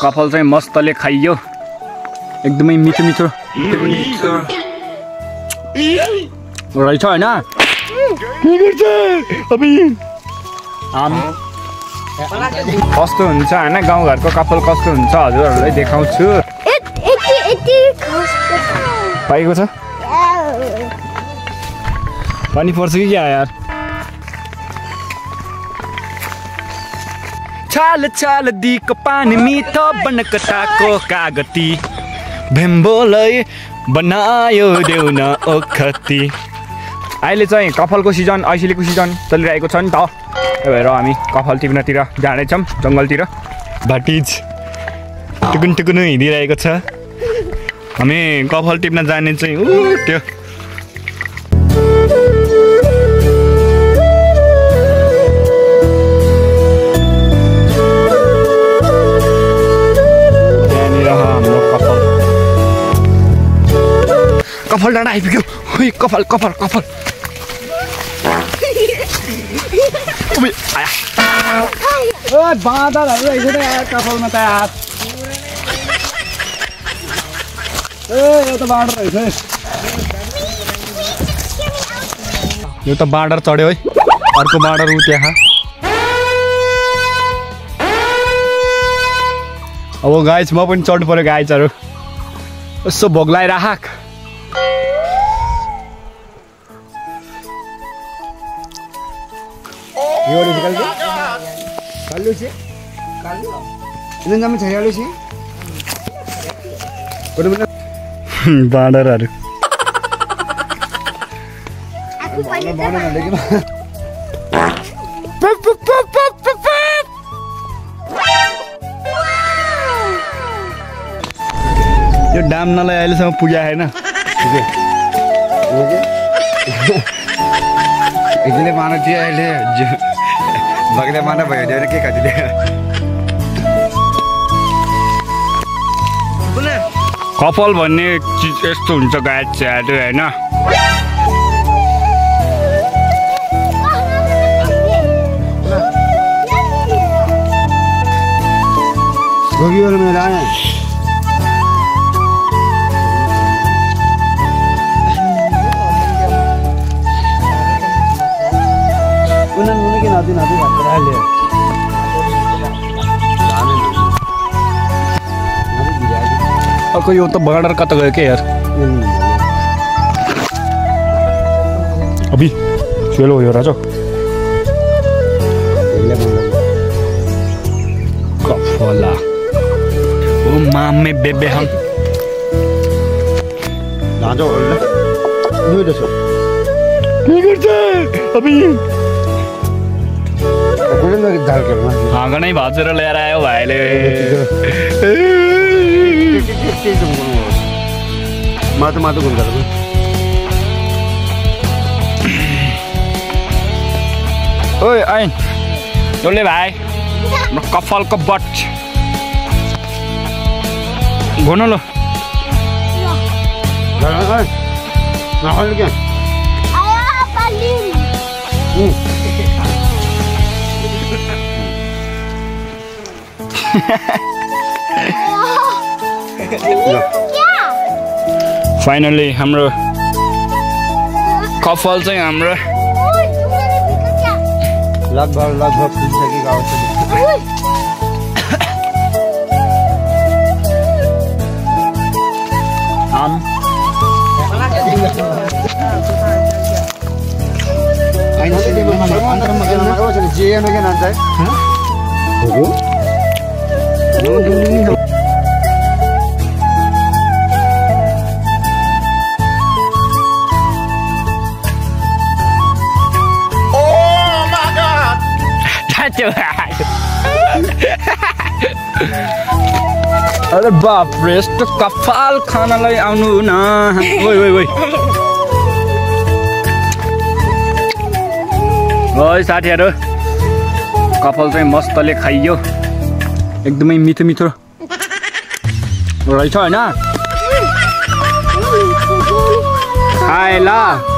कफल चाहिँ मस्तले खाइयो एकदमै मिठो मिठो रहेछ हैन कस्तो हुन्छ हैन गाउँघरको कफल कस्तो हुन्छ हजुरहरूलाई देखाउँछु पाइको छ पानी पर्छ कि क्या यार छाल छाल दिको पानी मिठो बनकटाको कागती भेम्बोलाई बनायो देउ न ओखती अहिले चाहिँ कफलको सिजन ऐसिलीको सिजन चलिरहेको छ नि त त्यही भएर हामी कफल टिप्नतिर जाँदैछौँ जङ्गलतिर भटिज टुकुन टुकुन हिँडिरहेको छ हामी कफल टिप्न जाने चाहिँ त्यो कफल डाँडा आइपुग्यो कफल कफल कफल बाँदरहरू रहेछ त कफलमा त यो त बाँदर रहेछ यो त बाँदर चढ्यो है अर्को बाँदर उ त्यहाँ अब गाइस म पनि चढ्नु पर्यो गाइसहरू यसो भोग्लाइराख बाँदरहरू यो डाम्नलाई अहिलेसम्म पुग्या छैन इसलिए मानो थियो अहिले बग्दै माना भयो अरे के कति कफल भन्ने चिज यस्तो हुन्छ गाइस चाहिँ हैन गोगीहरु में लाए उन्होंने के नाती नाती बात कर रहे हैं अब यो त बाँदर कता गयो के यार अभी चलो यो राजा कफला ओ मामे बेबे हम राजा न्यू दसो अभी कुन में दाल करना हाँगा नै भाजेर ल्याएर आयो भाइले मातो मातो गुन गर्नु ओए आइन डोले भाइ म कफलको बट घुन लो नहल के आया पाली फाइनली हाम्रो कफल चाहिँ हाम्रो लगभग पुगिसकेको अवस्था आम अरे बाप रे यस्तो कफाल खानालाई आउनु न ओइ ओइ ओइ ओइ साथीहरु कफल चाहिँ मस्तले खाइयो एकदमै मिठो मिठो रहेछ हैन खाए ल